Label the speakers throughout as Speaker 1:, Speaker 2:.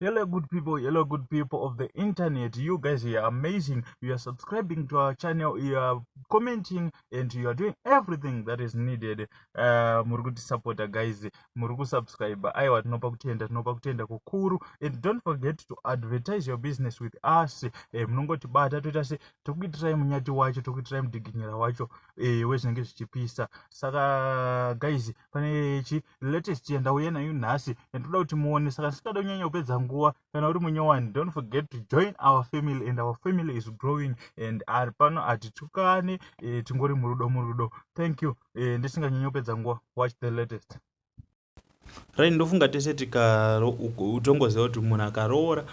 Speaker 1: Hello, good people. Hello, good people of the internet. You guys are amazing. You are subscribing to our channel, you are commenting, and you are doing everything that is needed. Muri kutisapota guys, muri kusubscribe. Aiwa, tinopa kutenda, tinopa kutenda kukuru. And don't forget to advertise your business with us. Munongotibata, toita se tokuitirai munyati wacho, tokuitirai mudhiginyira wacho wezvinenge zvichipisa. Saka guys, pane chi latest yandauya nayo nhasi yandoda kuti muone. Saka ndisingada kunyanya kupedza nguva, kana uri munyowani, don't forget to join our family, and our family is growing, and ari pano hatitukane, tingori murudo, murudo. Thank you. Ndisinganyanyi kupedza nguva, watch the latest. Right, ndofunga tese tikatongoziva kuti munhu akaroora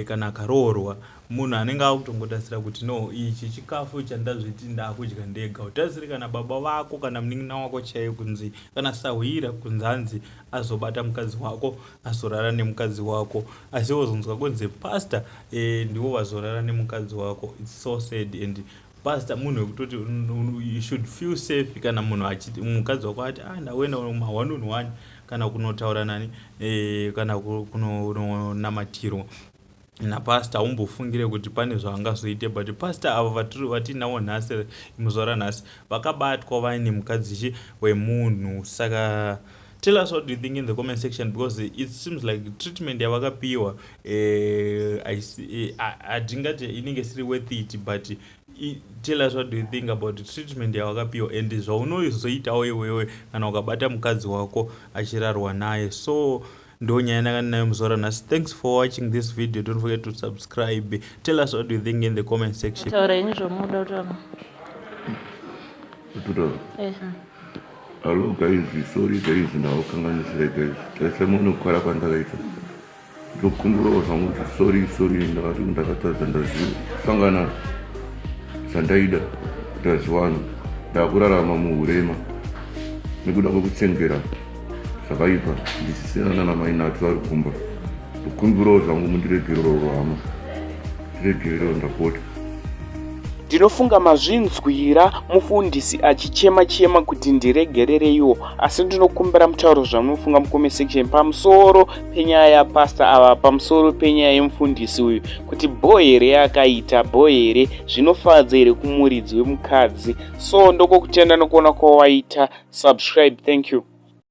Speaker 1: kana akaroorwa, munhu anenge akutongotarisira kuti no, ichi chikafu chandazviti ndakudya ndega. Utarisiri kana baba vako kana munin'ina wako chaiyo kunzi kana sahwira kunzi hanzi azobata mukadzi wako, azorara nemukadzi wako, asi wozonzwa kunzi pastor ndivo vazorara nemukadzi wako. It's so sad. And pastor munhu wekutoti you should feel safe kana munhu achiti mukadzi wako ati, "Ah, ndakuenda ma one on one," kana kunotaura nani, kana kunonamatirwa napastor, aumbofungire kuti pane zvaangazoite. But pastor avo vatiinavo nhasi, muzuva ranhasi, vakabatwa vaine mukadzi wemunhu. Saka tell us what do you think in the comment section, because it seems like treatment yavakapiwa, hatingati inenge isiri worth it, but tell us what do you think about treatment yavakapiwa and zvaunozoitawo iwewe kana ukabata mukadzi wako achirarwa naye. So ndo nyaya ndakandinayo muzuva ranhasi. Thanks for watching this video. Don't forget to subscribe. Tell us what do you think in the comment section.
Speaker 2: Taura henyu zvomuda kutaura.
Speaker 3: Kutaura? Hallo guys, sorry guys, ndaukanganisira guys. Taisa muone kukara kwandakaita. Ndokumburawo zvangu kuti sorry, sorry, ndakati ndakatadza, ndazvisangana zvandaida, ndazviwana. Ndakurarama muurema nekuda kwekuchengera zvakaipa ndichisiyana namainatu vari kumba. Ndokumburawo zvangu mundiregererowo hama, ndiregererewo, ndapota.
Speaker 4: Ndinofunga mazvinzwira mufundisi achichema chema kuti ndiregerereiwo, asi ndinokumbira mutauro zvamunofunga mucomment section pamusoro penyaya yapastor ava, pamusoro penyaya yemufundisi uyu, kuti bho here yakaita, bho here, zvinofadza here kumuridzi wemukadzi? So ndokokutenda nokuona kwawaita. Subscribe. Thank you.